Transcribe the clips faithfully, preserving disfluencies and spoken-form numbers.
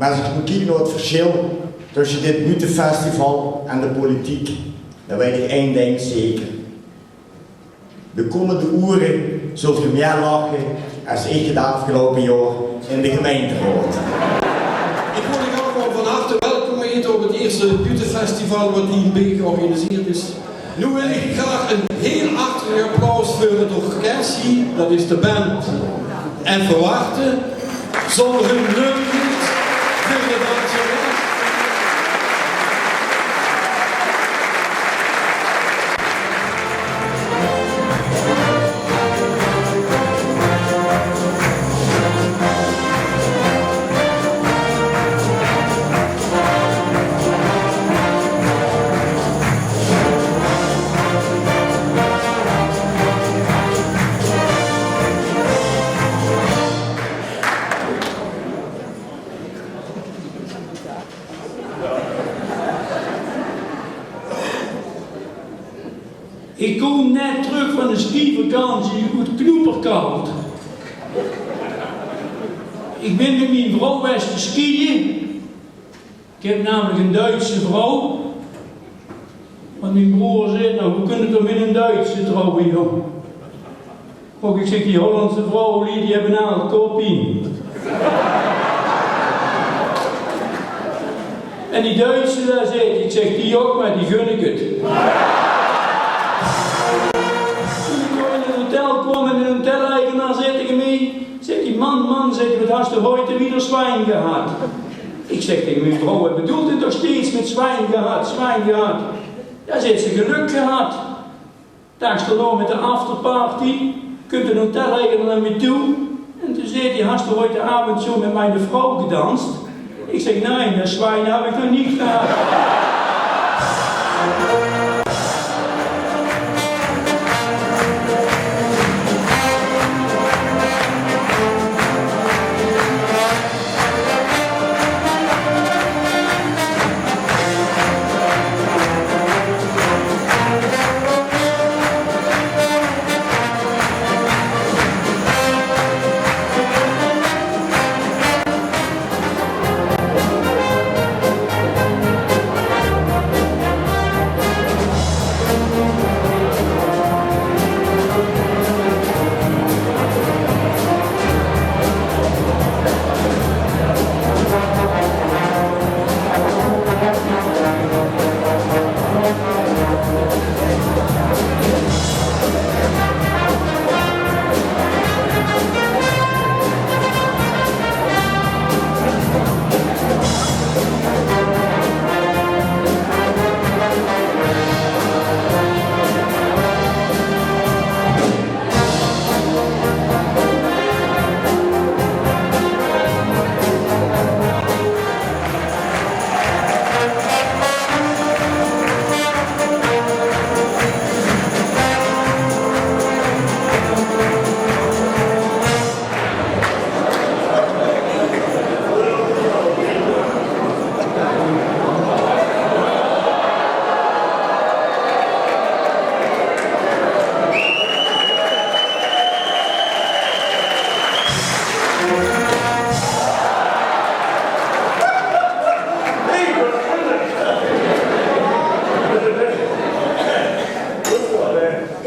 Es ich noe kiek nao 't versjil tösse dit buuttefestival en de politiek, dan weit ich ein dink zeker. De kómmende oere zult geer mieë lache es ich 't aafgeloupe jaor in de gemeinteraod. Ich wil uch allemaol van harte welkom heite op 't ierste buuttefestival wat hie in Beeg georganiseerd is. Noe wil ich graag ein hieël hartelik applaus veur 't orkes hie, dat is de band Effe Wachte. Zónger hun lukt 't neet, veur de danseres. Ich kóm net trök van de skivakantie oet Knoeperkald. Ich bin mit mien vrouw west te skiën. Ich höb namelik ein Duitse vrouw. Want mien broor zaet: "Nou, wie kóns se toch mit ein Duitse trouwe, joh?" Och, ich zèk, die Hollandse vrouwluuj, die höbbe ein kop in. En die Duitse, dao zaet, ich zèk, die ouch, mer die gun ich 't. Toen ich in 't hotel kwaam en de hoteleigenaar zaet taenge mich, zaet die: "Man, man," zaet 'r, "wat has se heute wieder Schwein gehad?" Ich zèk taenge mien vrouw: "Wat bedoels se toch steeds mit Schwein gehad, Schwein gehad?" "Jao," zaet ze, "gelök gehad." Daags daonao mit de afterparty kump de hoteleigenaar nao mich toe en toen zaet 'r: "Has se heute Avend schon mit meine Frau gedanzt?" Ich zèk: "Nein, das Schwein hab ich noch nicht gehabt."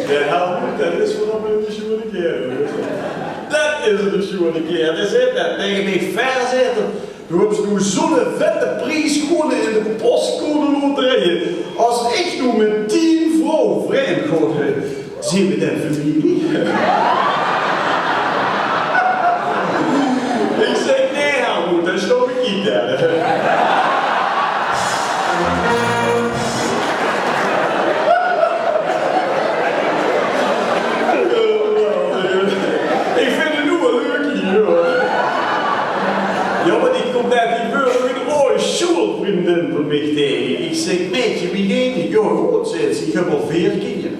De Helmoet, det is waal ein sjoeane kaerel, huur. Det is eine sjoeane kaerel. Dae zaet det taenge mich: "Veer zaete, doe höbs noe zoe'n vette pries gewónne in de postcode loterij. Es ich noe mit dien vrouw vreemd gaon, zeen veer dan femilie?" Ich zèk: "Nae, Helmoet, det snap ich neet." Ich vinj 't noe waal leuk hie, huur. Jao, mer ich kóm net hie veur ein aoj sjoealvrundin van mich taenge. Ich zèk: "Maedje, wie geit 't?" "Jao, good," zaet ze, "ich höb al veer kinjer."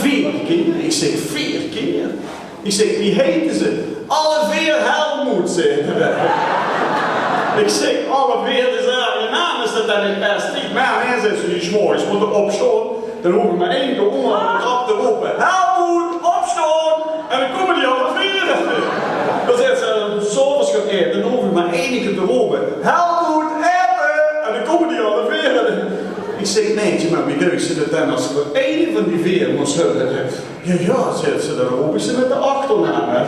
"Veer kinjer?" Ich zèk: "Veer kinjer." Ich zèk: "Wie heite ze?" "Alle veer Helmoet," zaet ze. Ich zèk: "Alle veer dezelfde naam, is det dan neet bès triest?" "Mer nae," zaet ze, "die 's morges mótte opstaon. Dan hoof ich mer eine kier ónger de trap te rope: 'Helmoet, opstaon!' En dan kómme die alle veer." Dan zaet ze: "Es se 's aoves geis aete, dan hoof ich mer eine kier te rope: Duizend de tenners veur eine van die veer mós höbbe. Ja, ja, zit ze, dan roep ik ze met de achternaam, hè.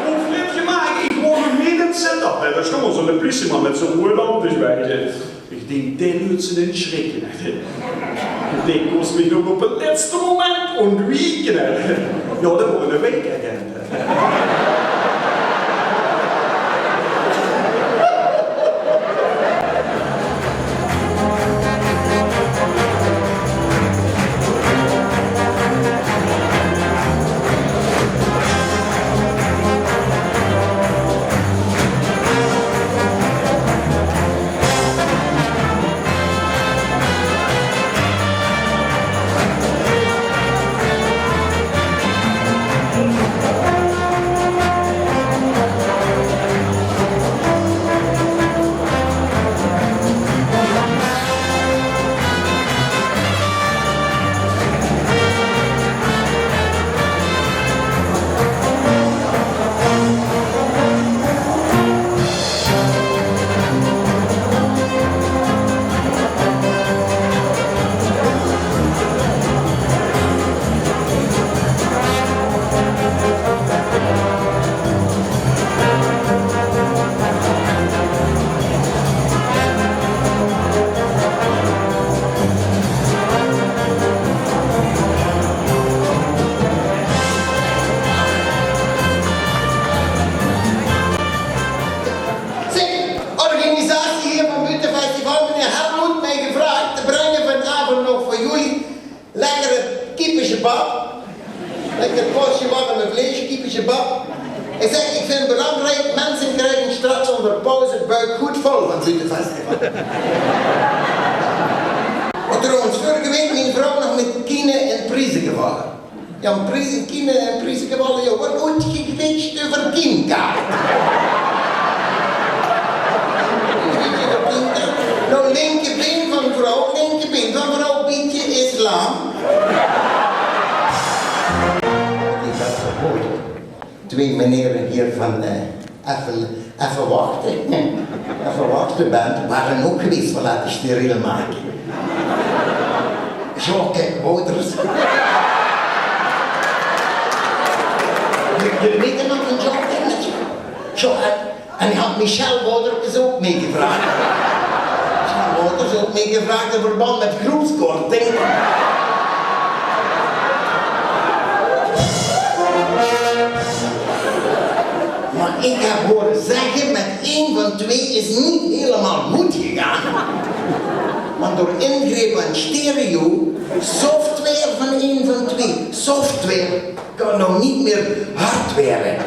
Proef net gemaakt, ik woon nog niet in het setup, hè. Daar stond zo'n politieman met zo'n oorlog, dus wij, eh, Ik dink, dae luut ze den sjrikke. Dae kós mich nog op 't lètste moment óntwieke. Jao, det waor de wijkagent. Zeg, organisatie hier van Butenfestival, meneer Helmoet, mij gevraagd te brengen vanavond nog voor jullie lekkere kippenjebab. Lekker koosjebab en een vleesje, kippenjebab. Ik zeg, ik vind het belangrijk, mensen krijgen straks onder pauze het buik goed vol van Butenfestival. Maar trouwens, vorige week mijn vrouw nog met kienen in Prieze gevallen. Ja, in Prieze, kienen in Prieze gevallen, ja, wat moet je gewicht over kienkaart? Nou, linkerbeen van vrouw, linkerbeen van vrouw, bietje islam. Die zat zo goed. Twee meneren hier van, eh, effe, effe wachte. Effe wachte, Bent, waren ook geweest van laten steriel maken. Jean-Ken Wouters. Je, je weet hem nog, een Jean-Ken, dat je, zo, eh, En ik had Michel Wouters ook meegevraagd. Michel Wouters ook meegevraagd in verband met groepskorting. Maar ik heb horen zeggen, met één van twee is niet helemaal goed gegaan. Want door ingreep aan stereo, software van één van twee, software kan nou niet meer hard worden.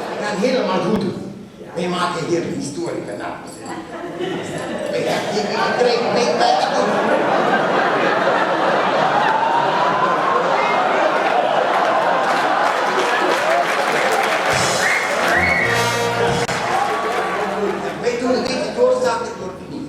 We gaan helemaal goed doen. Wij maken hier een historie van, dames en heren. Wij gaan hier, ik krijg big bags toe. Wij doen een beetje doorzakken door de knie.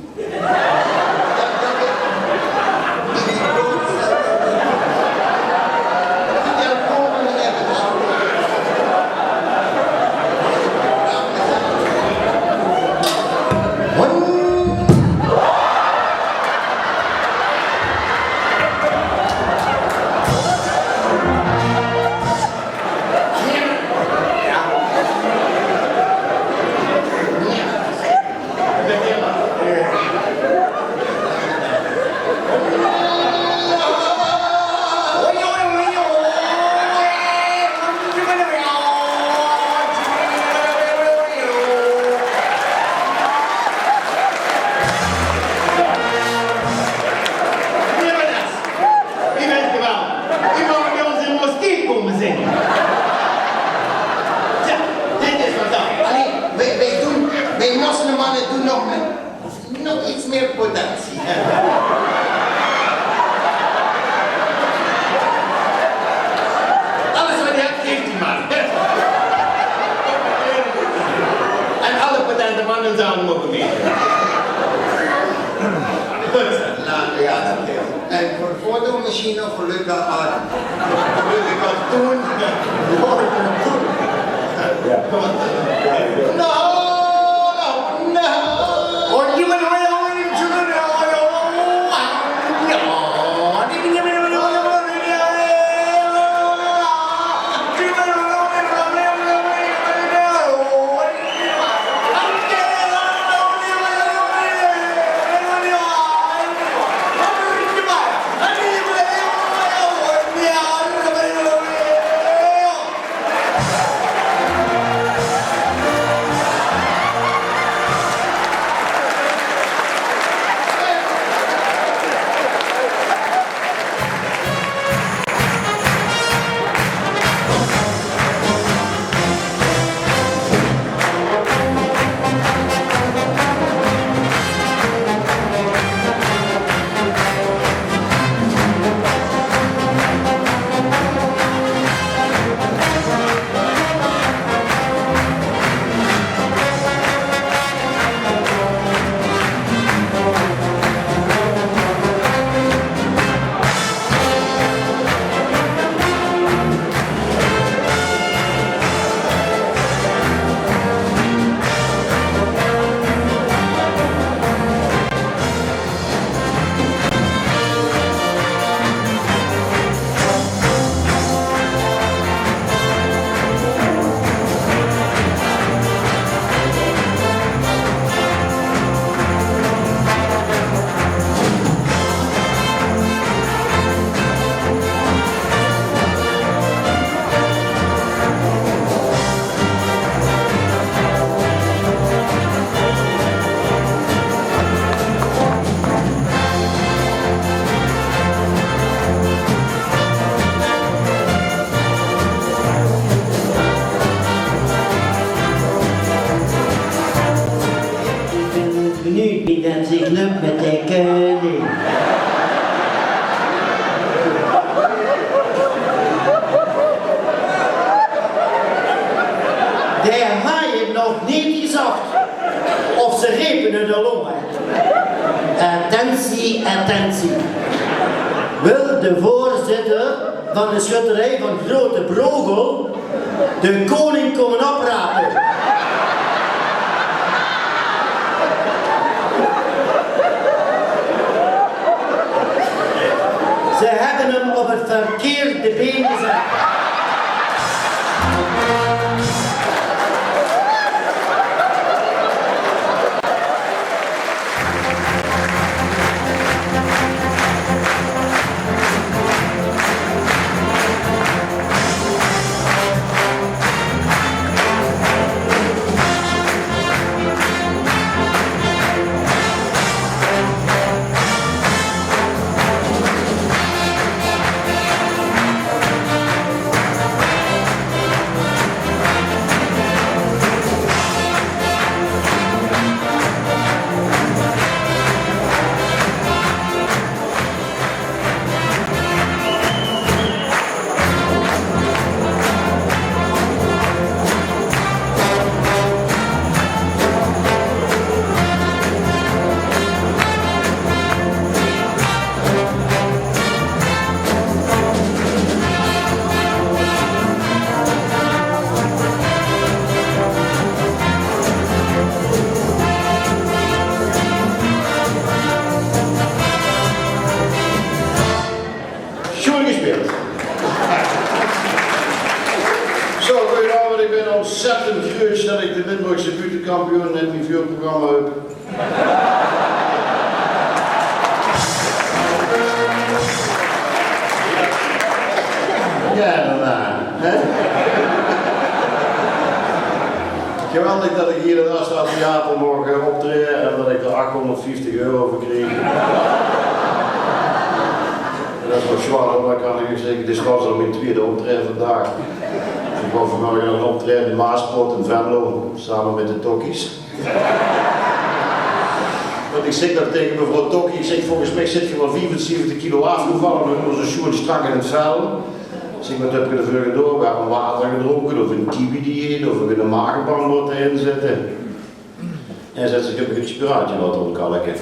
Wie bent u wel? U mag bij ons in de moskee komen zingen. Ja, dit is wat dan. Allee, wij, wij doen, wij moslimmannen doen nog, nog iets meer potentie. Alles wat je hebt, geeft u maar. En alle potente mannen zouden mogen meedoen. Good, laat, ja, en veur de fotomachien nog 'n leuke, ah, 'n leuke cartoon. Ja. No, no, no. Ich bin benieuwd wie det zich löp mit de keuning. Dae haet 't nog neet gezag of ze repe 't al óm. Attentie, attentie. Wil de voorzitter van de schutterij van Grote Brogel de koning komen oprapen? Ze hebben hem op het verkeerde been gezet. Sjoen gespeeld. Zo, goeienaovend. Ich bin ontzettend gruuts det ich de Limburgse buuttekampioen in mien veurprogramma höb. Ja, dan, eh, hè? Geweldig det ich hie in 't Astra Theater maag, eh, optraeje en det ich d'r achthonderdvieftig euro veur krieg. Det is waal zwaor, mer ich kan uch zègke, dit waas al mien twiede optraeje vandaag. Ich waas vanmorge aan 't optraeje in de Maaspoort in Venlo, same mit de Tokkies. Want ich zèk nog taenge mevrouw Tokkie, ich zèk: "Volges mich zeet geer waal viefenzeventig kilo aafgevalle, want geer waart zo sjoen strak in 't vel." Ich zèk: "Waat höb geer d'rveur gedaon? Werm water gedrónke of ein kiwi-dieet of ein maagbank laote inzitte?" En zaet ze: "Ich höb mich 't spiraatje laote óntkalke."